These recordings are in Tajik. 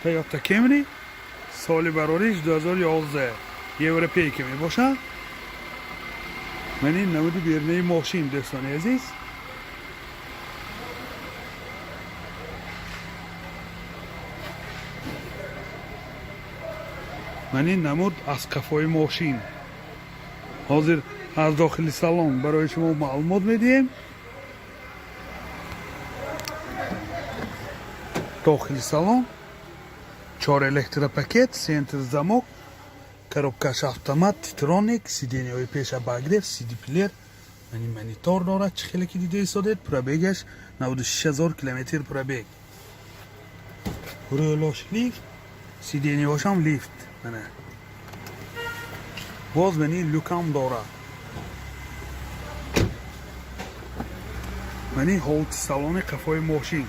Toyota Camry, соли барориш 2011, европейка мебошад. Ман ин намуди берунаи мошин, дӯстони азиз. Ман ин намуд аз қафои мошин. Ҳозир аз дохили салон барои шумо маълумот медиҳем. Дохили салон чор электропакет, центр замок, коробкаш автомат, титроник, сиденияҳои пеш обогрев, CD плеер, мани монитор дорад, чӣ хеле ки дида истодед, пробегаш 96 000 километр пробег. Рӯлош лифт, сиденияҳошам лифт. Мана. Боз мани люкам дорад. Мани ҳолати салони қафои мошин.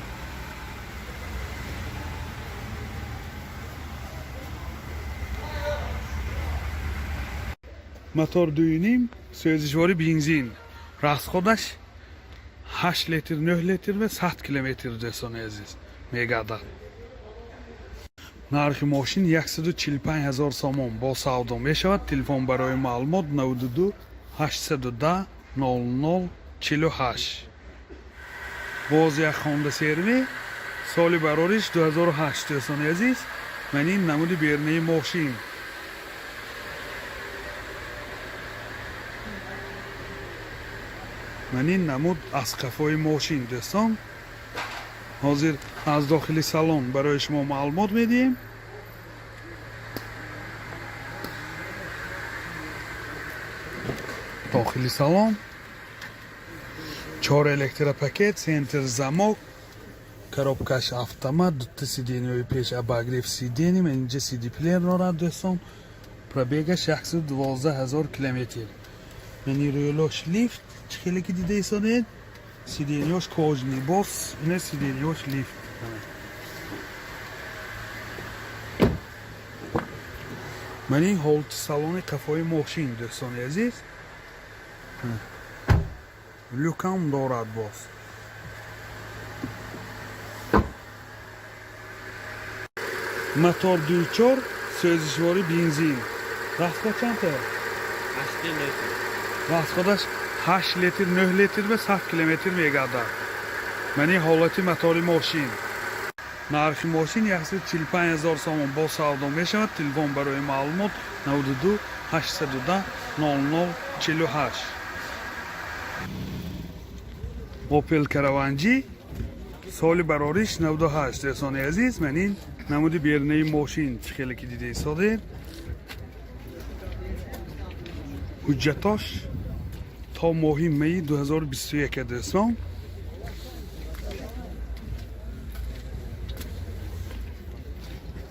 Мотор 2,5, сӯзишвори бензин. Расходаш 8 литр, 9 литр ва 100 километр, дӯстони азиз, мегардад. Нархи мошин 145 ҳазор сомон, бо савдо мешавад. Телефон барои маълумот 92 810 00 48. Боз як Honda CR-V, соли барориш 2008, дӯстони азиз. Ман ин намуди берунаи мошин. Ман ин намуд аз қафои мошин, дӯстон. Ҳозир аз дохили салон барои шумо маълумот медиҳем. Дохили салон чор электропакет, центр замок, коробкаш автомат, дута сиденияҳои пеш обогрев сидения, инҷа CD плеер дорад, дӯстон. Пробегаш 112 ҳазор километр. Яъне рӯлош лифт, чӣ хеле ки дида истодед, сиденияш кожаный, боз ина сиденияш лифт. Ман ин ҳолати салони қафои мошин, дӯстони азиз. Люкам дорад боз. Мотор 2,4, сӯзишвори бензин. Расход чанд? 8 литр. Расходаш 8 литр, 9 литр ва 100 километр мегардад. Ман ин ҳолати мотори мошин. Нархи мошин 145 ҳазор сомон, бо савдо мешавад. Телефон барои маълумот 92 810 00 48. Opel Caravan G, соли барориш 98, дӯстони азиз. Ман ин намуди берунаи мошин, чӣ хеле ки дида истодед. Ҳуҷҷатош то моҳи майи 2021, дӯстон.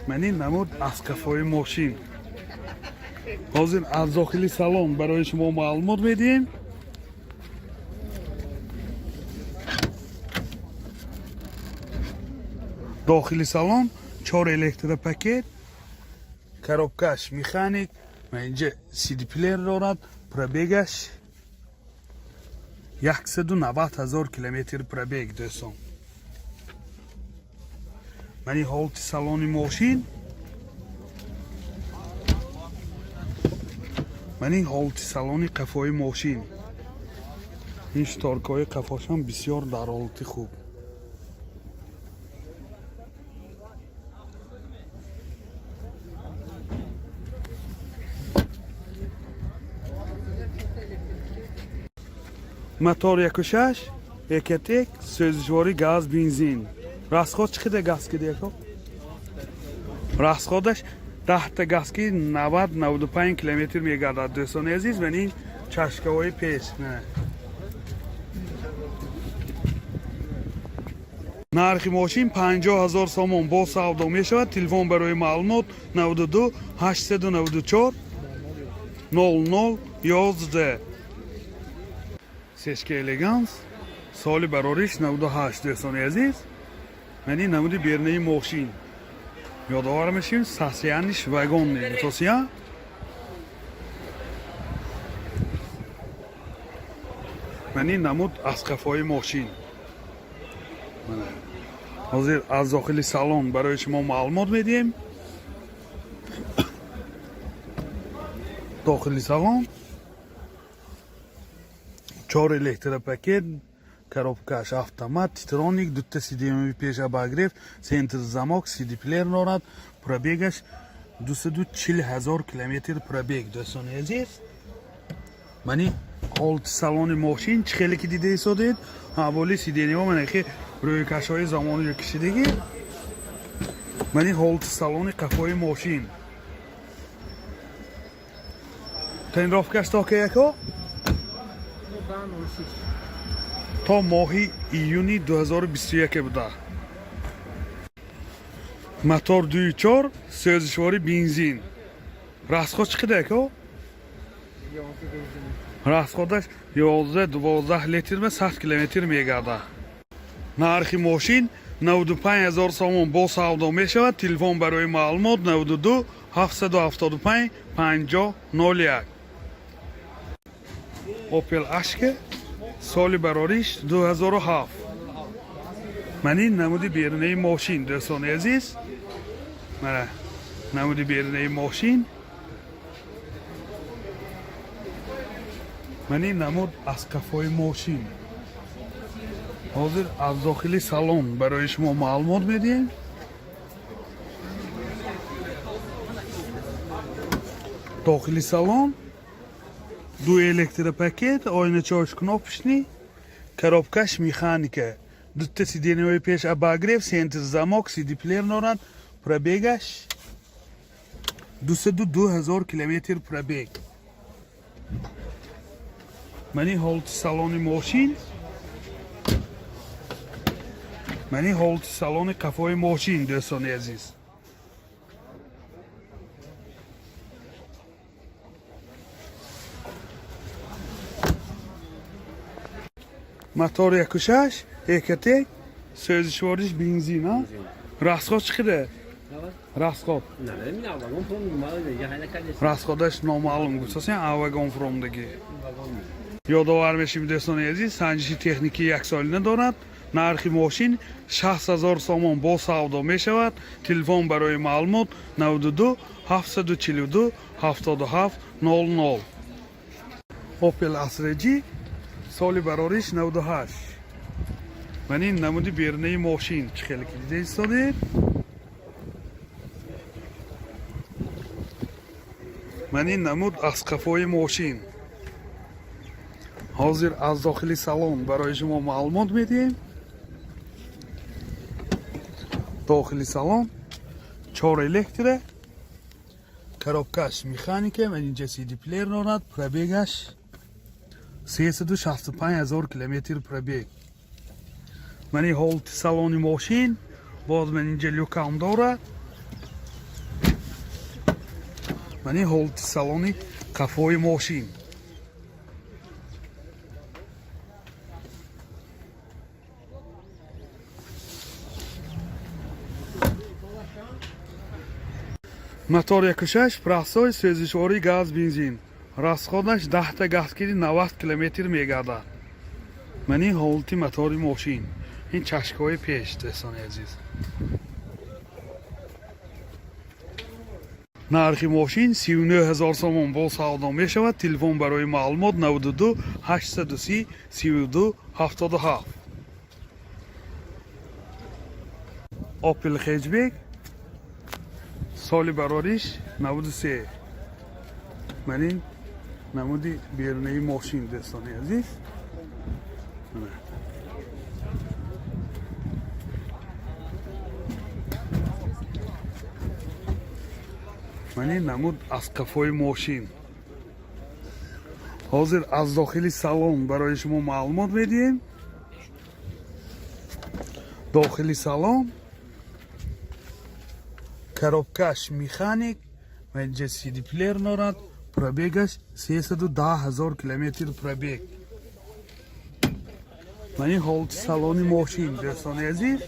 Ман ин намуд аз қафои мошин. Ҳозир аз дохили салон барои шумо маълумот медиҳем. Дохили салон чор электропакет, коробкаш механик, ва инҷа CD плеер дорад, пробегаш 190 ҳазор километр пробег, дӯстон. Ман ин ҳолати салони мошин. Ман ин ҳолати салони қафои мошин. Ин шторкаҳои қафошам бисёр дар ҳолати хуб. Мотор 1,6, Ecotec, сӯзишворӣ газ, бензин. Расход чӣ қадар газ киди, яко? Расходаш 10-та газ ки 90 95 километр мегардад, дӯстони азиз. Ман ин чашкаҳои пеш. Нархи мошин 50 ҳазор сомон, бо савдо мешавад. Телефон барои маълумот 92 894 00 11. Сешка Элеганс, соли барориш 98, дӯстони азиз. Ман ин намуди берунаи мошин. Ёдовар мешавем, состояниш вагонный мутосия. Ман ин намуд аз қафои мошин. Мана. Ҳозир аз дохили салон барои шумо маълумот медиҳем. Дохили салон чор электропакет, коробкаш автомат, титроник, дута сиденьяи пеш обогрев, центр замок, CD плеер дорад. Пробегаш 240 ҳазор километр пробег, дӯстони азиз. Мани ҳолати салони мошин чӣ хеле ки дида истодед, ҳаволи сиденьяҳо манахи рӯйкашҳои замони кишидагӣ. Мани ҳолати салони қафои мошин. Тонировкаш то ки яко? То моҳи июни 2021 буда. Мотор 2.4, сӯзишвори бензин. Расход чӣ қадар, яко? Расходаш 11-12 литр ба 100 километр мегардад. Нархи мошин 95 ҳазор сомон, бо савдо мешавад. Телефон барои маълумот 92 775 50 01. Opel Ashke, соли барориш 2007. Ман ин намуди берунаи мошин, дӯстони азиз. Мана намуди берунаи мошин. Ман ин намуд аз қафои мошин. Ҳозир аз дохили салон барои шумо маълумот медиҳем. Дохили салон ду электропакет, оиначаҳош кнопочный, коробкаш механика, дута сиденьяҳои пеш обогрев, центр замок, CD плеер дорад. Пробегаш 202 ҳазор километр пробег. Мани ҳолати салони мошин. Мани ҳолати салони қафои мошин, дӯстони азиз. Мотор 1.6 Ecotec, сӯзишвориш бензин, а? Расход чӣ қадар? Расход? Расходаш номаълум гуфтасен, аввагон фуромдагӣ. Ёдовар мешим, дӯстони азиз, санҷиши техникӣ яксолина дорад. Нархи мошин 60 ҳазор сомон, бо савдо мешавад. Телефон барои маълумот 92 742 77 00. Opel Astra G, соли барориш 98. Ман ин намуди берунаи мошин чӣ хеле ки дида истодед. Ман ин намуд аз қафои мошин. Ҳозир аз дохили салон барои шумо маълумот медиҳем. Дохили салон чор электро, коробкаш механика, ман инҷа CD плеер дорад. Пробегаш 365 ҳазор километр пробег. Ман ин ҳолати салони мошин. Боз ман инҷа люкам дорад. Ман ин ҳолати салони қафои мошин. Мотор 1.6 простой, сӯзишвории газ бензин. Расходаш 10-та газ киди 90 километр мегардад. Ман ин ҳолати мотори мошин. Ин чашкаҳои пеш, дӯстони азиз. Нархи мошин 39 ҳазор сомон, бо савдо мешавад. Телефон барои маълумот 92 830 32 77. Opel Hatchback, соли барориш 93. Ман ин намуди берунаи мошин, дӯстони азиз. Мана. Ман ин намуд аз қафои мошин. Ҳозир аз дохили салон барои шумо маълумот медиҳем. Дохили салон коробкаш механик ва инҷа CD плеер дорад. Пробегаш 310 ҳазор километр пробег. Ман ин ҳолати салони мошин, дӯстони азиз.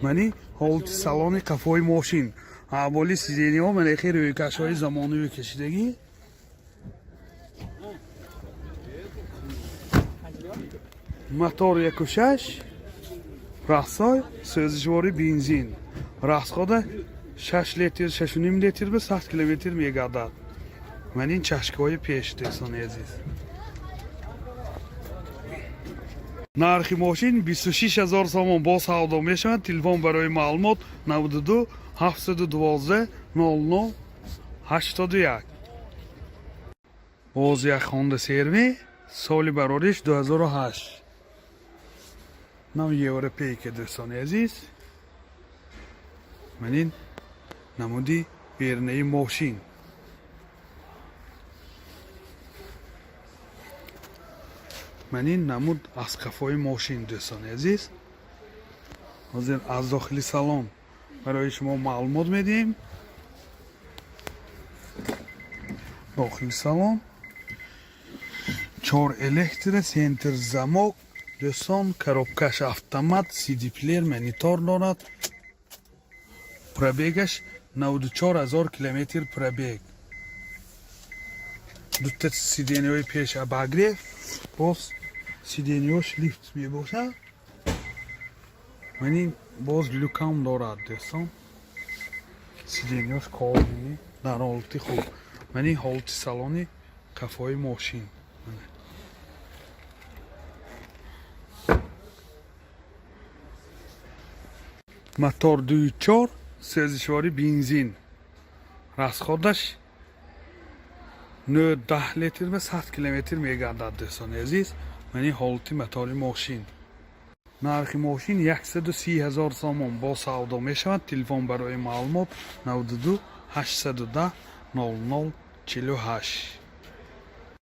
Ман ин ҳолати салони қафои мошин. Ҳаволи сиденьяҳо манехи рӯйкашҳои замонавӣ кашидагӣ. Мотор 1.6. Расой сӯзишвори бензин. Расхода 6 литр, 6,5 литр ба 100 километр мегардад. Ман ин чашкаҳои пеш, дӯстони азиз. Нархи мошин 26 ҳазор сомон, бо савдо мешавад. Телефон барои маълумот 92 712 00 81. Боз як Хонда CR-V, соли барориш 2008. Нам европейка, дӯстони азиз. Ман ин намуди берунаи мошин. Ман ин намуд аз қафои мошин, дӯстони азиз. Ҳозир аз дохили салон барои шумо маълумот медиҳем. Дохили салон чор электро, центр замок, дӯстон, коробкаш автомат, CD плеер, монитор дорад. Пробегаш 94 ҳазор километр пробег. Дута сиденьяҳои пеш обогрев, боз сиденьяҳош лифт мебошад. Ман ин боз люкам дорад, дӯстон. Сиденьяҳош кожаный, дар ҳолати хуб. Ман ин ҳолати салони қафои мошин. Мана. Мотор 2.4, сӯзишвори бензин. Расходаш 9 литр ба 100 километр мегардад, дӯстони азиз. Ман ин ҳолати мотори мошин. Нархи мошин 130 ҳазор сомон, бо савдо мешавад. Телефон барои маълумот 92 810 00 48.